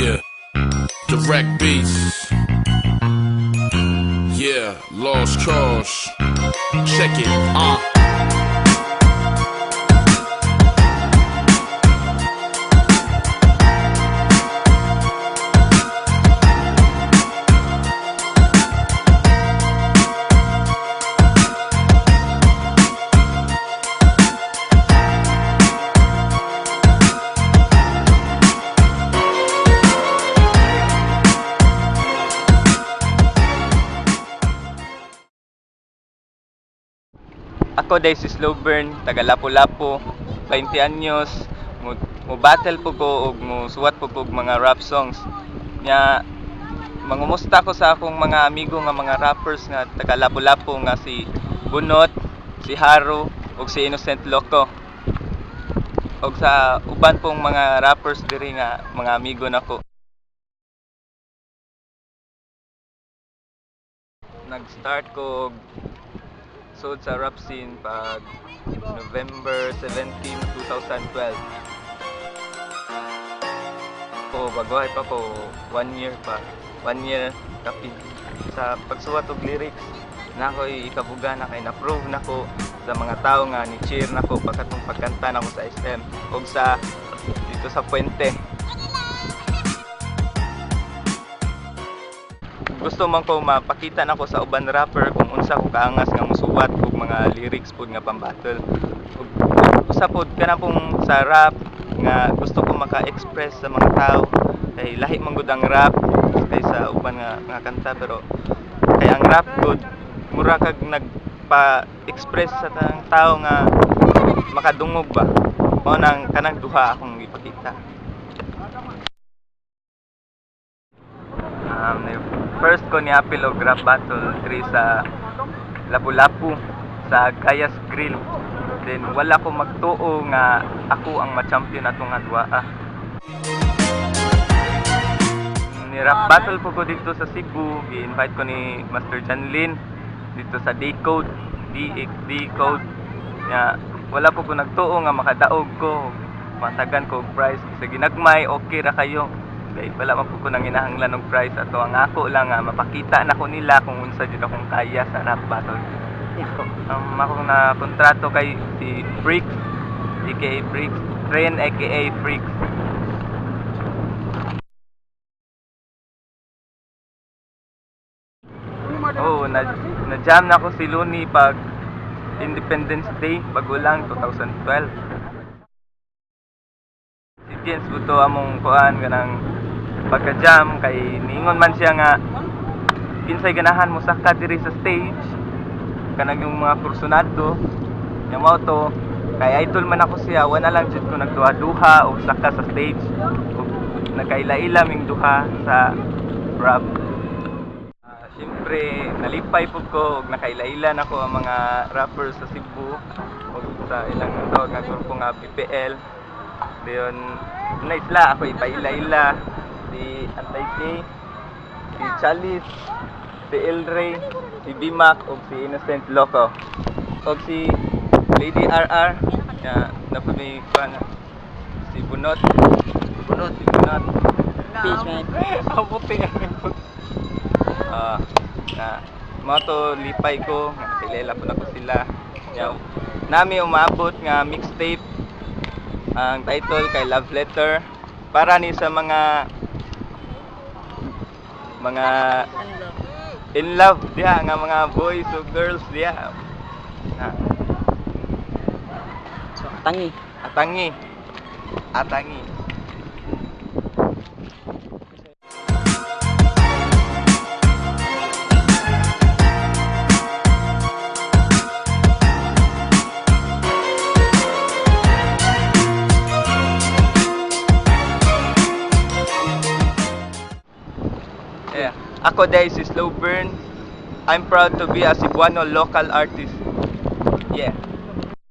Yeah. Direct Beats. Yeah, Lost Cause. Check it. Ako dahil si Slow Burn, taga Lapu-Lapu, 20 anyos, mo battle po ko og mo suwat po ko og mga rap songs. Nya mangumusta ko sa akong mga amigo nga mga rappers nga taga Lapu-Lapu nga si Bunot, si Haru ug si Innocent Loco. Og sa uban pong mga rappers diri nga mga amigo nako. Nag-start ko og sud sa rap scene pag November 17, 2012. Ko bagohay pa ko, 1 year pa. 1 year kapin sa pagsuwat og lyrics na ako ikabuga na kay na-prove nako sa mga tao nga ni cheer nako pagkatong pagkanta nako sa SM og sa dito sa Puente. Gusto man ko mapakita nako sa uban rapper kung unsa ko kaangas nga musuwat og mga lyrics pud nga pambattle. Ug usa pud kana pong sa rap nga gusto ko maka-express sa mga tao kay lahi man gud ang rap kaysa uban nga mga kanta, pero kay ang rap gud mura kag nagpa-express sa tanang tao nga makadungog ba. Mao nang kanang duha akong gipakita. First ko ni apil og rap battle diri sa Lapu-Lapu sa Gayas Grill. Then wala ko magtuo nga ako ang ma-champion atong nga duha. Ni rap battle po ko dito sa Cebu, gi-invite ko ni Master Janlin dito sa D-Code, D D-Code. Nya wala po ko nagtuo nga makadaog ko, matagan ko og prize sa ginagmay, okay ra kayo. Kay wala man po ko nang hinahanglan og prize, ato ang ako lang nga mapakita nako nila kung unsa jud akong kaya sa rap battle. Akong na kontrato kay si Freaks, aka Freaks, Tren aka Freaks. Oh, na jam na ko si Looney pag Independence Day, bago lang 2012. Si Jens buto among kuan kanang pagka-jam kay niingon man siya nga kinsay ganahan mo saka diri sa stage kanang yung mga kursunado nya mao to kay idol man ako siya, wala lang jud ko nagduha-duha og saka sa stage ug nagkaila-ila ming duha sa rap. Siyempre nalipay pud ko og nakaila-ila nako ang mga rappers sa Cebu ug sa ilang tawag nga grupo nga BPL. Dayon na isla ako ipaila-ila si Antay K, si Chalice, si El Rey, si Bimac ug si Innocent Loco ug si Lady RR na napami kuan si Bunot. Bunot, si Bunot. Peace, man. Ang puti nga nagput. Na mao to lipay ko nga nakilala po nako sila. Nya, nami umabot nga mixtape ang title kay Love Letter para ni sa mga in love diha nga mga boys o girls diha. Na, So, tangi. Atangi. Atangi. Yeah. Ako dahil si Slow Burn. I'm proud to be a Cebuano local artist. Yeah.